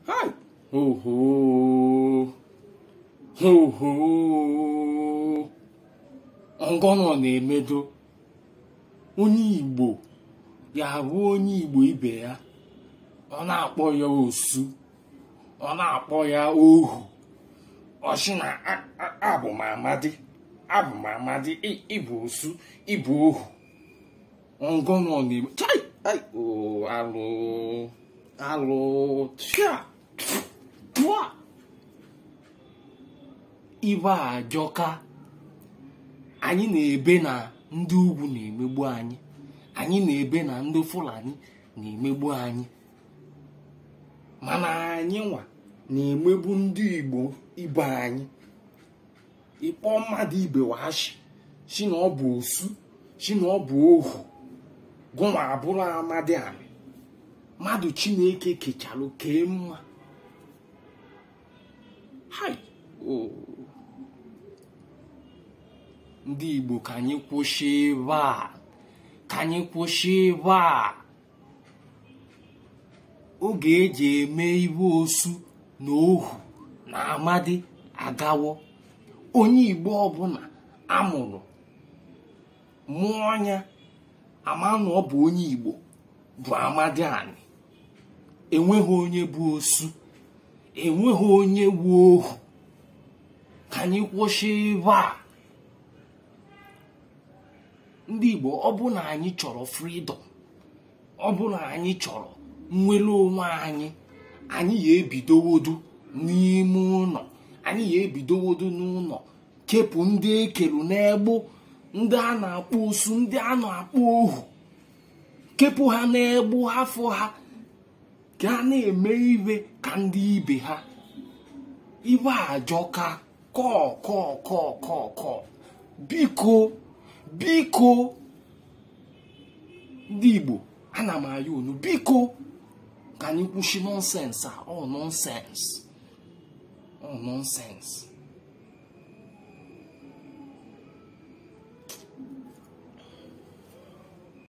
Hai! Oho! Oho! Ngọnọ na-emedo onye Igbo ya bụ onye Igbo ibe ya, ọ na-akpọ ya osu, ọ na-akpọ ya ohu, ọ sị na abụ m amadi, abụ m amadi, ịbụ osu, ịbụ ohu. Ngọnọ na-eme chai! Ai! O alụ alụ tia tụa ibe ajọka. Anyị na-ebe na ndị ugwu na-emegbu anyị, anyị na-ebe na ndị Fulani na-emegbu anyị, mana anyị nwa na-emegbu ndị Igbo ibe anyị. Ịkpọ mmadụ ibe washi si na ọ bụ osu, si na ọ bụ ohu, gụnwa abụrụ amadi anị. Mmadụ Chineke kechalụ kee mma. Hai! O ndị Igbo, ka anyị kwụsị ebe a, ka anyị kwụsị ebe a. Oge eji eme iwe osu na ohu na amadi agawo. Onye Igbo ọbụla amụrụ mụọ anya ama na ọ bụ onye Igbo bụ amadi anị. Enweghị onye bụ osu, enweghị onye bụ ohu. Ka anyị kwụsị ebe a. Ndị Igbo, ọ bụ na anyị chọrọ freedom, ọ bụ na anyị chọrọ nnwere onwe anyị, anyị ya ebidowodu n'ime ụlọ, anyị ya ebidowodu n'ụlọ kepụ ndị ekelu n'egbu, ndị a na-akpọ osu, ndị a na-akpọ ohu, kepụ ha n'egbu, hafụ ha ka a na-eme iwe ka ndị ibe ha. Iwe ajọka. Kọọ kọọ kọọ kọọ kọọ. Biko biko ndị Igbo, ana m ayọ unu, biko ka anyị kwụsị nonsense a. Ọ nonsense, ọ nonsense.